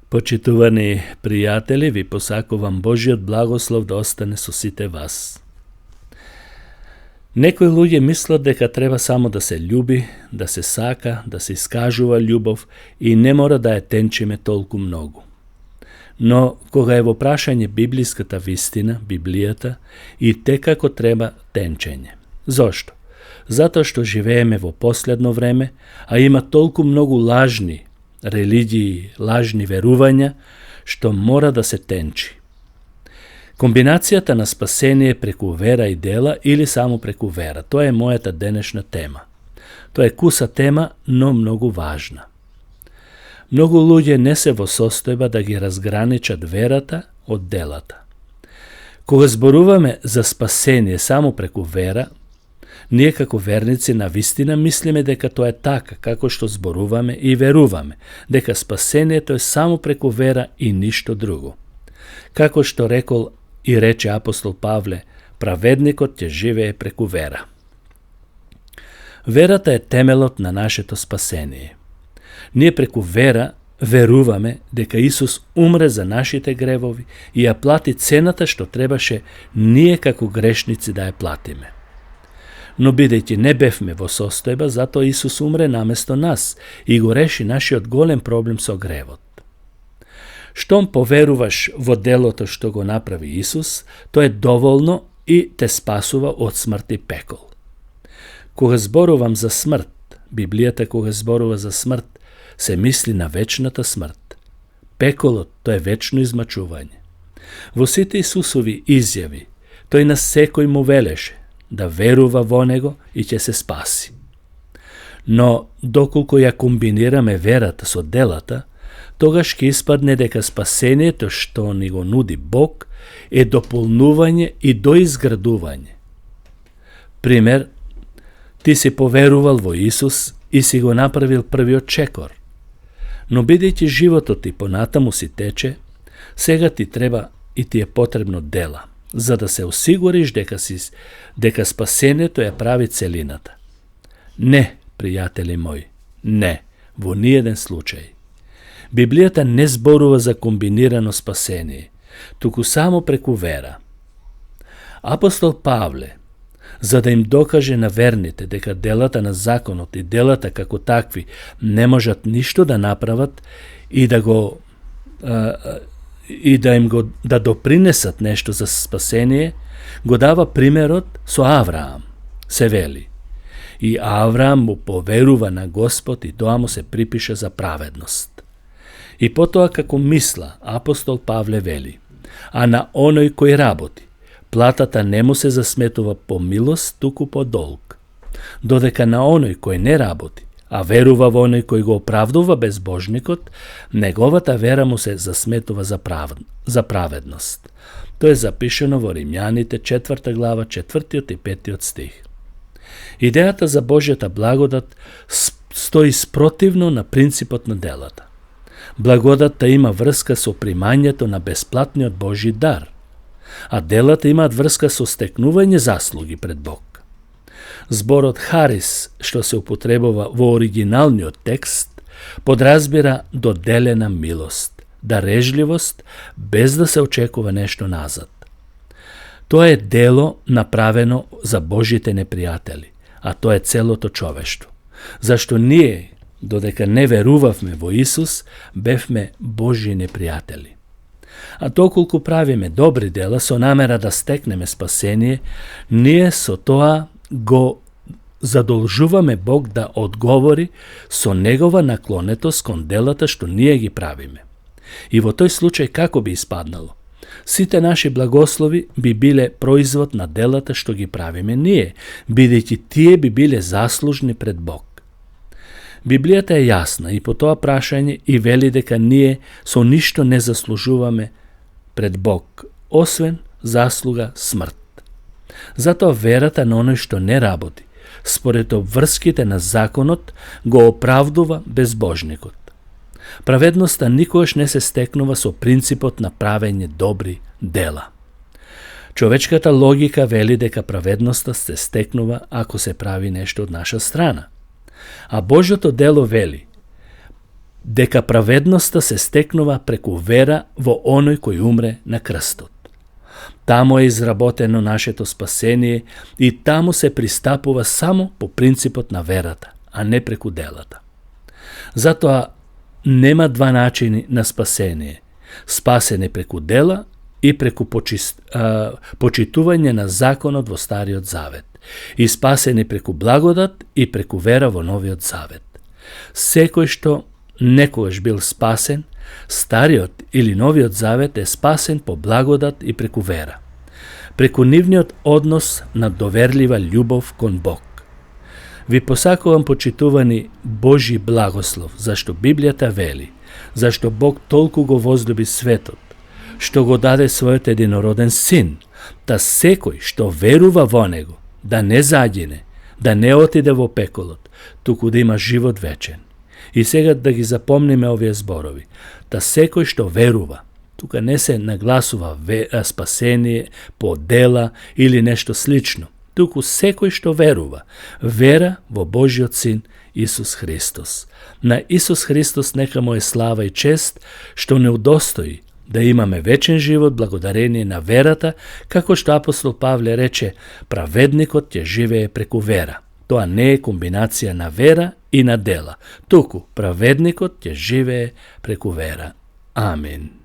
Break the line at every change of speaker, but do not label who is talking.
Почитувани пријатели, ви посакувам Божиот благослов да остане со сите вас. Некои луѓе мислат дека треба само да се љуби, да се сака, да се искажува љубов и не мора да ја тенчиме толку многу. Но кога е во прашање библиската вистина, Библијата, и те како треба тенчење. Зошто? Затоа што живееме во последно време, а има толку многу лажни религии, лажни верувања, што мора да се тенчи. Комбинацијата на спасение преку вера и дела или само преку вера, тоа е мојата денешна тема. Тоа е куса тема, но многу важна. Многу луѓе не се во состојба да ги разграничат верата од делата. Кога зборуваме за спасение само преку вера, ние како верници на вистина мислиме дека тоа е така, како што зборуваме и веруваме, дека спасението е само преку вера и ништо друго. Како што рекол и рече апостол Павле, праведникот ќе живее преку вера. Верата е темелот на нашето спасение. Ние преку вера веруваме дека Исус умре за нашите гревови и ја плати цената што требаше ние како грешници да ја платиме. Но бидејќи не бевме во состојба, затоа Исус умре наместо нас и го реши нашиот голем проблем со гревот. Штом поверуваш во делото што го направи Исус, тоа е доволно и те спасува од смрт и пекол. Кога зборувам за смрт, Библијата кога зборува за смрт, се мисли на вечната смрт. Пеколот, тоа е вечно измачување. Во сите Исусови изјави, тој на секој му велеше да верува во него и ќе се спаси. Но, доколку ја комбинираме верата со делата, тогаш ќе испадне дека спасението што ни го нуди Бог е дополнување и доизградување. Пример, ти си поверувал во Исус и си го направил првиот чекор. Но бидејќи животот ти понатаму си тече, сега ти треба и ти е потребно дела, за да се осигуриш дека спасението ја прави целината. Не, пријатели мои, не, во ниеден случај. Библијата не зборува за комбинирано спасение, туку само преку вера. Апостол Павле, за да им докаже на верните дека делата на законот и делата како такви не можат ништо да направат и да допринесат нешто за спасение, го дава примерот со Авраам. Се вели: и Авраам му поверува на Господ и тоа му се припиша за праведност. И потоа како мисла, апостол Павле вели: а на оној кој работи, платата не му се засметува по милост, туку по долг. Додека на оној кој не работи, а верува во оној кој го оправдува безбожникот, неговата вера му се засметува за праведност. Тоа е запишено во Римјаните 4 глава 4 и 5 стих. Идејата за Божјата благодат стои спротивно на принципот на делата. Благодатта има врска со примањето на бесплатниот Божји дар, а делата имаат врска со стекнување заслуги пред Бог. Зборот харис, што се употребува во оригиналниот текст, подразбира доделена милост, дарежливост, без да се очекува нешто назад. Тоа е дело направено за Божите непријатели, а тоа е целото човештво. Зашто ние, додека не верувавме во Исус, бевме Божји непријатели. А доколку правиме добри дела со намера да стекнеме спасение, ние со тоа го задолжуваме Бог да одговори со негова наклонетост кон делата што ние ги правиме. И во тој случај како би испаднало? Сите наши благослови би биле производ на делата што ги правиме ние, бидејќи тие би биле заслужни пред Бог. Библијата е јасна и по тоа прашање и вели дека ние со ништо не заслужуваме пред Бог, освен заслуга смрт. Затоа верата на оној што не работи, според обврските на законот, го оправдува безбожникот. Праведноста никогаш не се стекнува со принципот на правење добри дела. Човечката логика вели дека праведноста се стекнува ако се прави нешто од наша страна. А Божјото дело вели: дека праведноста се стекнува преку вера во оној кој умре на крстот. Таму е изработено нашето спасение и таму се пристапува само по принципот на верата, а не преку делата. Затоа нема два начини на спасение. Спасене преку дела и преку почитување на законот во Стариот Завет. И спасене преку благодат и преку вера во Новиот Завет. Секој што некогаш бил спасен, Стариот или Новиот Завет е спасен по благодат и преку вера. Преку нивниот однос на доверлива љубов кон Бог. Ви посакувам, почитувани, Божи благослов, зашто Библијата вели, зашто Бог толку го возлюби светот, што го даде својот единороден син, та секој што верува во него, да не загине, да не отиде во пеколот, туку да има живот вечен. И сега да ги запомниме овие зборови. Та секој што верува, тука не се нагласува спасение по дела или нешто слично, туку секој што верува, вера во Божиот син Исус Христос. На Исус Христос нека му е слава и чест, што не удостои да имаме вечен живот благодарение на верата, како што апостол Павле рече, праведникот ќе живее преку вера. Тоа не е комбинација на вера и на дела, туку праведникот ќе живее преку вера. Амин.